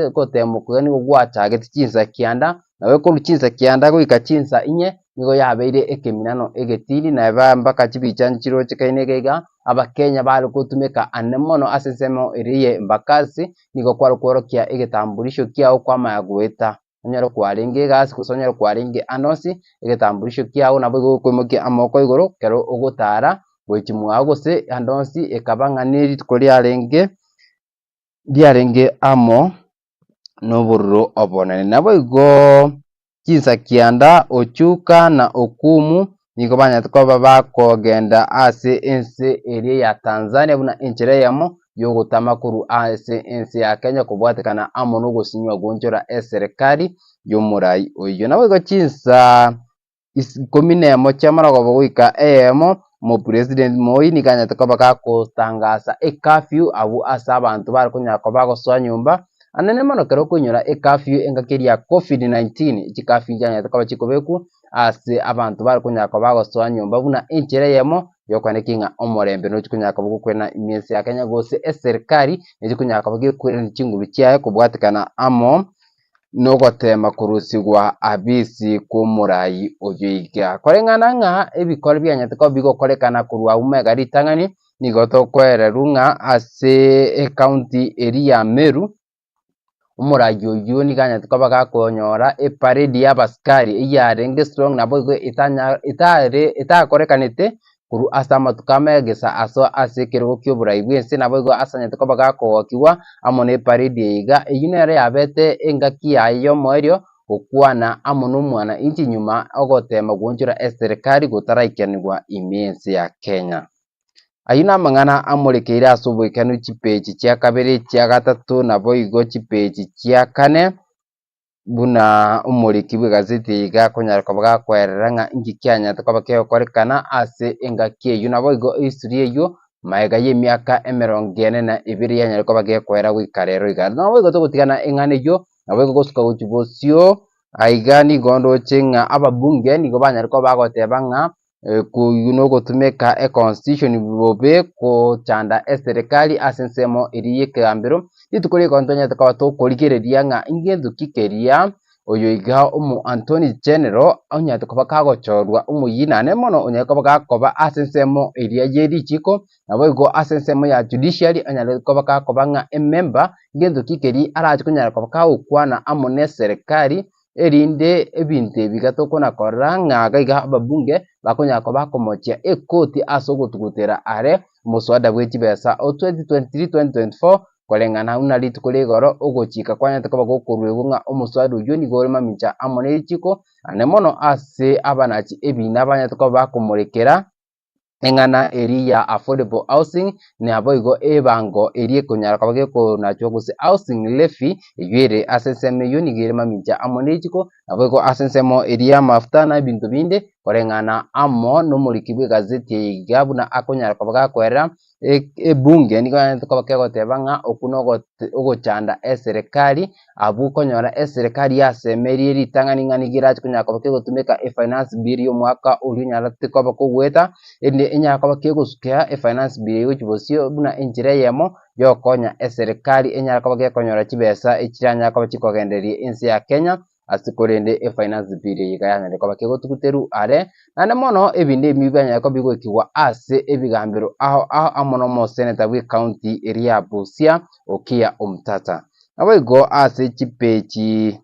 ogoteemwa okwo nigo gwachagete chinsa kianda, nabo korwa chinsa kianda goika chinsa inye, nigo yabeire ekeminano egetindi, na eba mpaka chibicha nchirochekaine iga iga, abakenya bare gotumeka ane mono ase ensemo eria ye Embakasi, nigo kware kworokia egetamburisho kiao kwamanya goeta. Onyore kwarenge egasi gose onyore kwarenge ande onsi, egetamburisho kiao nabo igo okoimokia amaboko igoro ekero ogotara gochia mwao gose ande onsi, ekaba ng'a ne rituko riarenge riarenge amo nobororo obonene. Naboigo chinsa kianda, Ochuka na Okumu nigo banyarete koba bakogenda ase ense eria ya Tanzania buna enchera eyemo. y'ogotama korwa ase ense ya Kenya kobwatekana amo nogosinywa goonchora eserekari y'omorai oyio. Naboigo chinsa ikomi nemo chi'amarogoba goika eyemo, omopresident Moi nigo anyarete koba gakotangasa ecurfew abwo ase abanto bare konyara koba bagosoa nyomba, anene mono ekero okoinyora ecurfew engaki eria ya Covid-19, chicurfew nchianyarete koba chikobekwa ase abanto bare konyara koba bagosoa nyomba buna enchera eyemo yokoenekia ng'a omorembe nochi konyara koba gokwena ime ense ya Kenya gose eserikari nechi konyara koba gekwerania chinguru chiaye kobwatekana amo nogoteema korusigwa abisi kw'omorai oyo iga. Koreng'ana ng'a ebikoro bianyarete koba bigokorekana korwa agwo magega ritang'ani, nigo tokoererwa ng'a ase ecounty eria ya Meru, omorai oyio nigo anyarete koba gakonyora eparade y'abasikari eyarenge strong naboigo etanya etare etakorekanete korwa ase amatuko amegesa asoa ase ekerogo ki'oborai bw'ense, naboigo asanyete koba gakogokigwa amo neparedi eye iga. Eyio nero yabete engaki yaye y'omoerio gokwana amo nomwana inche nyuma ogoteema gwoonchora eserekari gotaraikanigwa ime y'ense ya Kenya. Ayio namang'ana amorekeire ase oboikanu chipeji chia kabere, echia gatato, naboigo chipeji chia kane. Buna omoriki bw'egazeti eye iga akonyara koba gakoerera ng'a inki kianyarete koba kegokorekana ase engaki eyio, naboigo history eyio magega y'emiaka emerongo ene na ebere yanyare koba gekoera goika rero iga. Naboigo togotigana eng'ana eyio, naboigo gosuka gochia bosio, aiga nigo ndoche ng'a ababunge nigo banyare koba bagoteba ng'a Koyio nogotumeka econstitution bobe gochanda eserekari ase ensemo eria y'ekegambero, rituko ri'ekegogo ntonyarete koba tokorigereria ng'a ngento ki keria oyo iga omo Attorney General onyarete koba kagochorwa omoyio naende mono onyare koba gakoba ase ensemo eria ye richiko, naboigo ase ensemo ya judiciary onyare koba gakoba ng'a emember, ngento ki keria arache konyara koba kagokwana amo na eserekari. erinde ebinto ebi iga tokona korora ng'a iga iga ababunge bakonyara koba bakomochia ekoti ase ogotugutera are omoswada bwe chibesa o 2023-2024 koreng'ana buna rituko ria igoro ogochika kwanyarete koba gokoruegwa ng'a omoswada oyio nigo ore mamincha amo ne richiko, naende mono ase abanachi ebina banyarete koba bakomorekera. Eng'ana eria ya affordable housing, naboigo ebango eria ekonyara koba gekonachwa gose housing levy, eyio ere ase ensemo eyio nigo ere mamincha amo ne richiko, naboigo ase ensemo eria y'amafuta na ebinto binde, koreng'ana amo nomoriki bw'egazeti eye iga buna akonyara koba gakoerera, ebunge nigo yanarete koba kegoteba ng'a okwo nogote ogochanda eserekari, abwo okonyora eserekari yasemerie ritang'ani ng'a nigo erache konyara koba kegotumeka efinance bill y'omwaka oria onyarete koba kogoeta, erinde enyare koba kegosukera efinance bill eywo gochia bosio buna enchera eyemo yokonya eserekari enyare koba gekonyora chibesa echiranyare koba chikogendereria ense ya Kenya. Ase korende efinance bill eye iga yanyare koba kegotuguterwa are, naende mono ebinto ebi bianyare koba bigoikigwa ase ebigambero ao ao amo nomoseneta bw'ecounty eria ya Busia, Okiya Omtata. Naboigo ase chipeji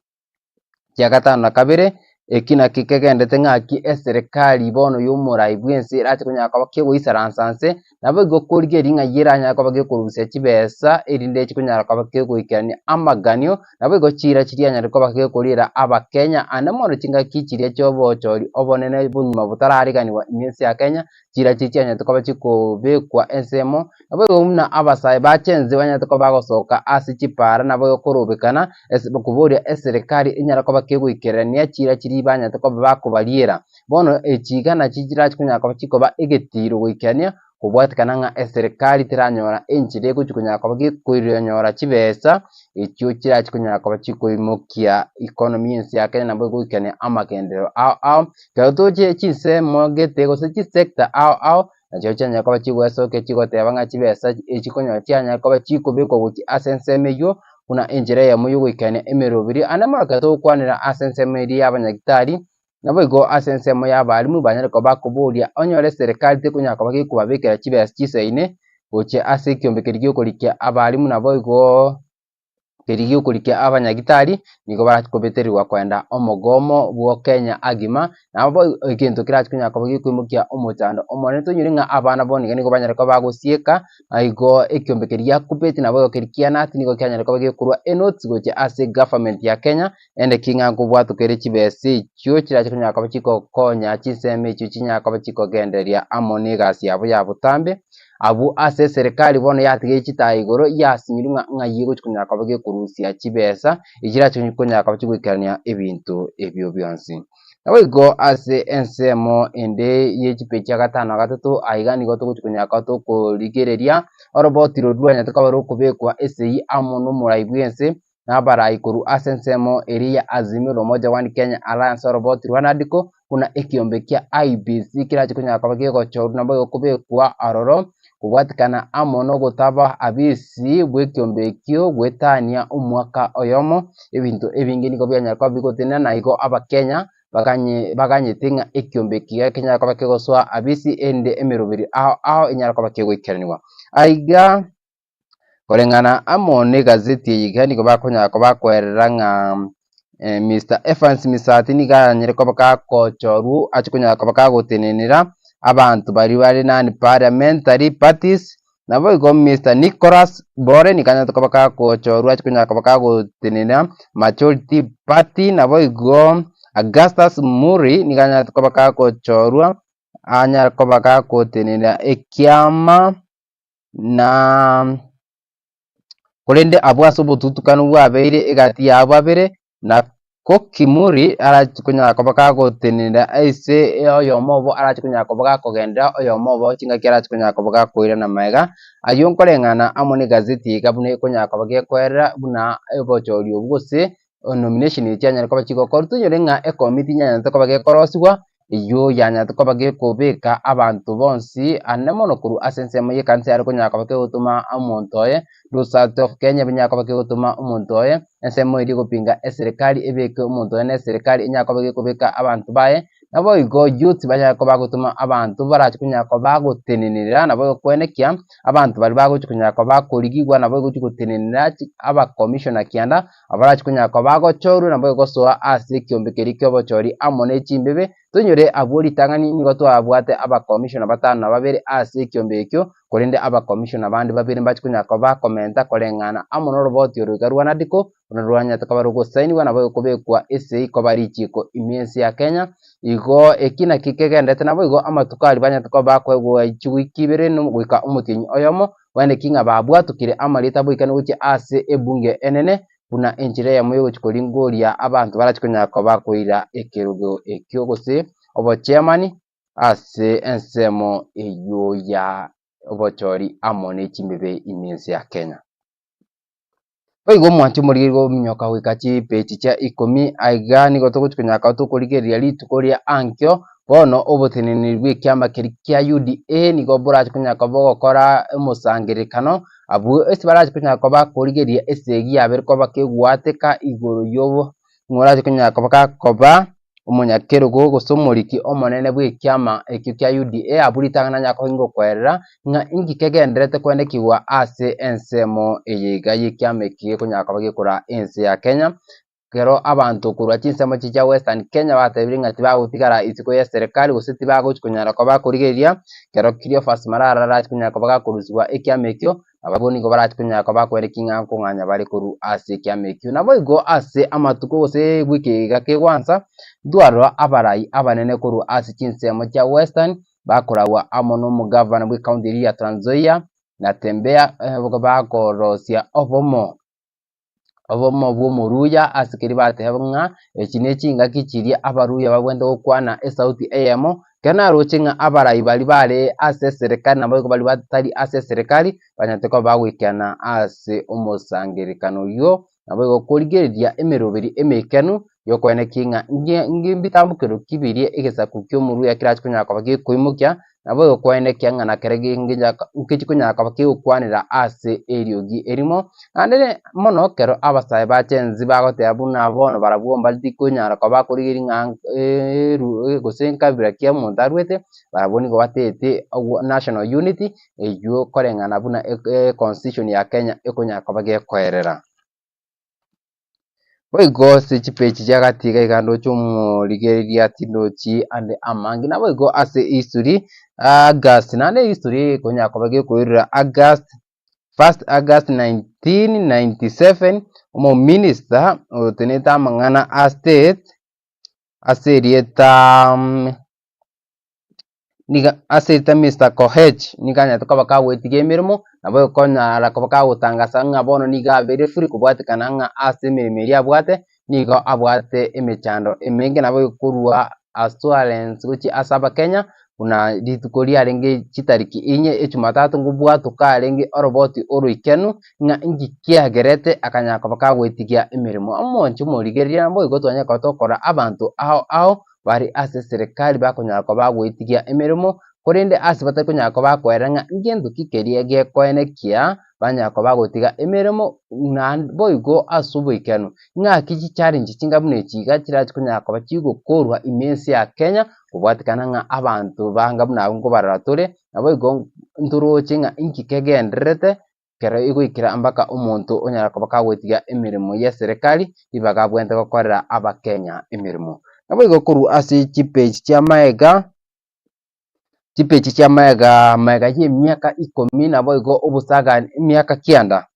chia gatano na kabere, eki nakio kegendete ng'aki eserekari bono y'omorai bw'ense erache konyara koba kegoisaransa nse, Naboigo korigereria ng'ai eranyare koba gekorusia chibesa, erinde chikonyara koba kegoikerania amaganio, naboigo chiira chirianyare koba gekoriera Abakenya, ande mono chingaki chiria chi'obochori obonene bogima botarariganigwa ime ense ya Kenya, chiira chiria chianyarete koba chikobekwa ensemo, naboigo buna abasae ba Gen Z banyarete koba bagosoka ase chipaara naboigo korobekana ase koboria eserekari enyare koba kegoikerania chiira chiria banyarete koba bakobariera. Bono echi iga nachio chirache konyara koba chikoba egetiiro goikerania kobwatekana ng'a eserekari teranyora enchera egochia konyara koba gekoironyora chibesa echio chirache konyara koba chikoimokia economy y'ense ya Kenya nabo egoikerania amagenderero ao ao. Ekero toche chinsemo gete gose chisector ao ao, nachio chianyara koba chigoesokia chigoteba ng'a chibesa echi konyora chianyara koba chikobekwa gochia ase ensemo eyio buna enchera eyemo yogoikerania emeroberio. Ande mono ekero togokwanera ase ensemo eria ya abanyagitari, Naboigo ase ensemo y'abalimu banyare koba bakoboria, onyore eserekari tekonyara koba gekobabekera chibesa chisaine gochia ase ekiombe keria giokorikia abalimu naboigo keria giokorikia abanyagitari, nigo barachi kobetererigwa koenda omogomo bwo Kenya agima, nabo egento kerachi konyara koba gekoimokia omochando omonene. Tonyore ng'a abana bono iga nigo banyare koba bagosieka, igo ekiombe keria gia KUPPET naboigo keria kia KNUT nigo kianyare koba gekorwa enotes gochia ase egovernment ya Kenya. Naende ki ng'a nkobwatoka ere chibesa echio chirache konyara koba chigokonya chinsemo echio chinyare koba chikogendereria amo negasi yabo ya botambe. Abwo ase eserekari bono yatigeire chitaya igoro yasinyirwe ng'a ng'ai egochi konyara koba gekorusia chibesa echi chirache konyara koba chigoikerania ebinto ebio bionsi. Naboigo ase ensemo ende ye chipeji chia gatano na gatato aiga nigo togochi konyara koba tokorigereria oroboti roria rwanyarete koba rokobekwa esegi amo nomorai bw'ense na abarai korwa ase ensemo eria ya Azimio la Umoja One Kenya Alliance oroboti rwa NADCO buna ekiombe kia IEBC kerache konyara koba kegochorwa naboigo kobekwa aroro kobwatikana amo nogotaba abisi bw'ekiombe ekio goetania omwaka oyomo. Ebinto ebinge nigo bianyara koba bigotenena na igo abakenya baganye baganyete ng'a ekiombe eki kenyare koba kegosoa abisi erinde emeroberi ao ao enyare koba kegoikeranigwa. Aiga Koreng'ana amo negazeti eye iga nigo bakonyara koba bakoerera ng'a Mister Evans Misati nigo aranyare koba gakochorwa ache konyara koba kagotenenera abanto baria bare non parliamentary parties, naboigo Mister Nicholas Bore nigo anyarete koba gakochorwa ache konyara koba kagotenenera majority party, naboigo Augustus Muri nigo anyarete koba gakochorwa anyare koba gagotenenera ekiama. Na korende abwo ase obotutukanu bwabeire egati yabo babere, na Kokimuri arache konyara koba kagotenenera ase oyomo obo arache konyara koba gakogenderera oyomo obo chingaki arache konyara koba gakoirana magega. Ayio nkoreng'ana amo na egazeti iga buna ekonyara koba gekoerera buna obochori obwo gose nomination echi chianyare koba chigokorwa, tonyore ng'a ekomiti nyanyarete koba gekorosigwa, eyio yanyarete koba gekobeka abanto bonsi ande mono korwa ase ensemo y'ekanisa yare konyara koba kegotoma omonto oye, Society of Kenya enyare koba kegotoma omonto oye, ensemo eria egopinga eserekari ebeke omonto oye na eserekari enyare koba gekobeka abanto baye, naboigo youth banyare koba bagotoma abanto barache konyara koba bagotenenera nabo gokoenekia abanto baria bagochi konyara koba bakorigigwa nabo gochi gotenenera chi abacommissioner kianda. Abarache konyara koba bagochorwa naboigo gosoa ase ekiombe keria ki'obochori amo ne chimbebe, toinyore abwo ritang'ani nigo twabwate abakomishona batano na babere ase ekiombe ekio, korende abakomishona bande babere mbache konyara koba bakomenta koreng'ana amo noroboti oro iga rwa NADCO, buna rwanyarete koba rogosainigwa naboigo kobekwa esegi koba richiiko ime ense ya Kenya. Igo eki naki kegendererete naboigo amatuko aria banyarete koba bakoegwa chiwiki ibere goika omotienyi oyomo, Barenge ng'a babwatokire amarieta aboikane gochia ase ebunge enene, buna enchera eyemo y'ogochia koringoria abanto barache konyara koba bakoira ekerogo ekio gose obochairman ase ensemo eyio ya obochori amo ne chimbebe ime ense ya Kenya. Boigo omwancho omorigereria gominyoka goika chipeji chia ikomi, aiga nigo togochia konyaka tokorigereria rituko ria ankio, bono oboteneneri bw'ekiama keria kia UDA nigo borache konyara koba bogokora omosangererekano, abwo ase barache konyara koba bakorigereria esegi yabere koba kegoateka igoro yobo ng'a orache konyara koba gakoba. omonyakerogo gose omoriki omonene bw'ekiama ekio kia UDA abwo ritang'ani nanyare koba ingokwerera ng'a inki kegendererete koenekigwa ase ensemo eye iga y'ekiama eki gekonyara koba gekoraa ense ya Kenya. Ekero abanto korwa chinsemo chiria chia Western Kenya batebire ng'a tibagotigara isiko y'eserekari gose tibagochi konyara koba bakorigereria, ekero Cleophas Malala arache konyara koba gakorusigwa ekiama ekio, Nabarabwo nigo barache konyara koba bakwereki ng'a nkong'anya bare korwa ase ekiama ekio. Naboigo ase amatuko gose ewiki eye iga kegwansa, ntwarora abarai abanene korwa ase chinsemo chia Western bakoragwa amo nomogavana bw'ecounty eria ya Trans Nzoia, Natembeya, bakorosia obomo. Obomo bw'omoruya ase keria bateba ng'a echi ne chingaki chiria abaruya babwenerete gokwana esauti eyemo, ekero naroche ng'a abarai baria bare ase eserekari naboigo baria batari ase eserekari banyarete koba bagoikerana ase omosangererekano oyio, naboigo korigereria emeroberi emeikenu yokoenekia ng'a nge mbitambokero ki biria egesaku ki'omoruya kerache konyara koba gekoimokia, Naboigo kwaenekia ng'a na kera ngechi konyara koba kegokwanera ase eriogi erimo. Naende mono ekero abasae ba Gen Z bagoteba buna bono barabwo mbari tikonyara koba bakorigereria ng'a gose nkabira ki omonto arwete, barabwo nigo batete national unity eywo koreng'ana buna econstitution ya Kenya ekonyara koba gekoerera. Boigo ase chipeji chia gati iga iga ndoche omorigereria tindochi ande amange. Naboigo ase history, August naende history ekonyara koba gekoirera August, first August 1997, omominister otenenete amang'ana a state ase erieta. Nigo ase erieta Mister Koech nigo anyarete koba kagoetigia emeremo, nabo ekonyara koba kagotangasa ng'a bono nigo abeire free kobwatekana ng'a ase emeremo eria abwate, nigo abwate emechando emenge nabo ekorwa assurance gochia ase abakenya, buna rituko riarenge chitariki inye echumatatu ngobwatoka arenge oroboti oroikenu ng'a inki kiagerete akanyara koba kagoetigia emeremo. Omonche omorigereria naboigo twanyare koba tokora abanto ao ao bare ase eserekari bakonyara koba bagoetigia emeremo, korende ase batari konyara koba bakoerera ng'a ngento ki keria gekoenekia banyara koba bagotiga emeremo naende boigo ase oboikeranu. Ng'aki chichallenge chinga buna echi iga chirachi konyara koba chigokorwa ime ense ya Kenya, kobwatekana ng'a abanto banga buna abwo nkobarora tore, naboigo ntoroche ng'a inki kegendererete Ekero egoikera mpaka omonto onyara koba kagoetiga emeremo y'eserekari, ribaga abwenerete gokorera abakenya emeremo. Naboigo korwa ase chipage chi'amaega, chipage chi'amaega maega y'emiaka ikomi naboigo obosagani emiaka kianda,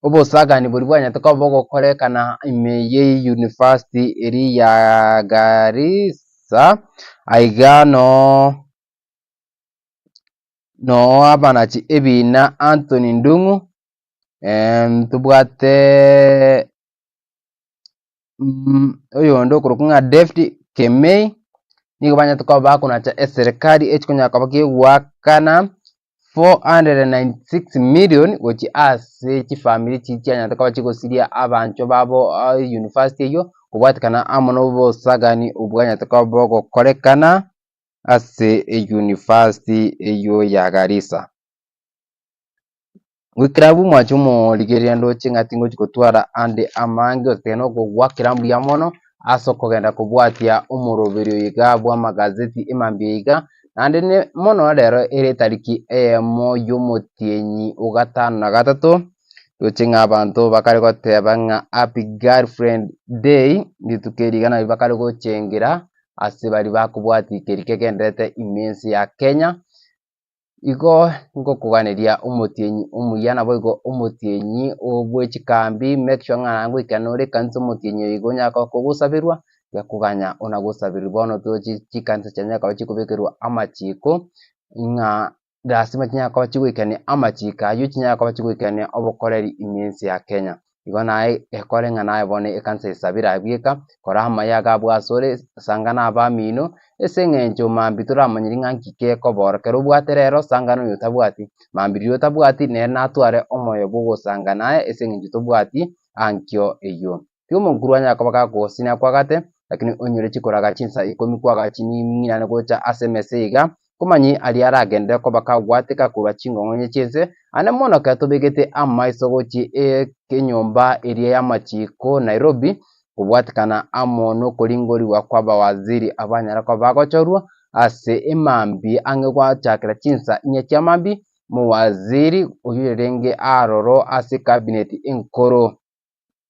obosagani boria bwanyarete koba bogokorekana ime y'euniversity eria ya Garissa, aiga noo. Noo abanachi ebiina Anthony Ndung'u, ntobwate oyonde okorokwa ng'a David Kemei, nigo banyarete koba bakonacha eserekari echi konyara koba kegoakana 496 million gochia ase chifamiri chiria chianyarete koba chigosiria abanchwa babo university eywo, kobwatekana amo na obosagani obwo bwanyarete koba bogokorekana. ase eyunifasiti eyio ya Garissa. Goikera abwo mwanche omorigereria ndoche ng'a tingochi gotwara ande amange gose na okogwakera mbuya mono ase okogenda kobwatia omoroberio oyo iga bw'amagazeti emambia iga, naende ne mono rero ere etariki eyemo y'omotienyi o gatano na gatato, ndoche ng'a abanto bakare goteba ng'a happy girlfriend day, rituko eri iga nario bakare gochengera. ase baria bakobwatia keria kegendererete ime ense ya Kenya. Igo ngokoganeria omotienyi omuya naboigo omotienyi bwe chikambi make sure ng'a ngoikera ore ekanisa omotienyi oyo igo onyare koba kogosaberwa, tiga koganya ona gosaberwa bono tochi chikanisa chianyare koba chikobekerwa amachiko ng'a Lasima chinyare koba chigoikania amachiko ayio, chinyare koba chigoikania obokoreri ime ense ya Kenya. Igo naye ekore ng'a naye bono ekanisa esabire aye bweka, kora amaya iga abwo asore, sanga na abamino, ase eng'encho mambia toramanyiri ng'a nki gekobora. Ekero obwate rero, sanga na oyotabwati, mambia riria otabwati nere natware omoyo bwa ogosanga naye ase eng'encho tobwati ankio eyio. Tiga omonkuru anyare koba gakogosinia kwagate, lakini onyore chikoraga chinsa ikomi kwagachi ning'irane gocha ase emesa iga, Komanyie aria aragenderere koba kagwateka korwa chingong'onye chi'ense, aande mono ekero tobegete amaiso gochia enyomba eria y'amachiko Nairobi, kobwatekana amo nokoringorigwa kw'abawaziri abanyare koba bagochorwa ase emambia ang'e gwachakera chinsa inye chia mambia, omowaziri oyio orenge aroro ase ekabinet enkoro.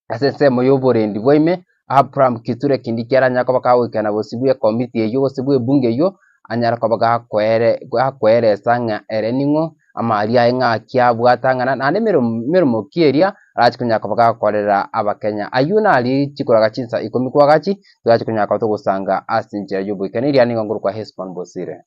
Ase ensemo y'oborendi bwa ime, Abraham Kithure Kindiki aranyare koba kagoikera bosio bw'ekomiti eyio gose bw'ebunge eyio, anyare koba gakoere gakoeresa ng'a ere ning'o, amari aye ng'aki abwate ang'ana, naende emeremo emeremo ki eria arache konyara koba gakorera abakenya. Ayio naria chikoraga chinsa ikomi kwagachi, torache konyara koba togosanga ase enchera y'oboikeranu, eria nigo nkorokwa Hesbon Bosire.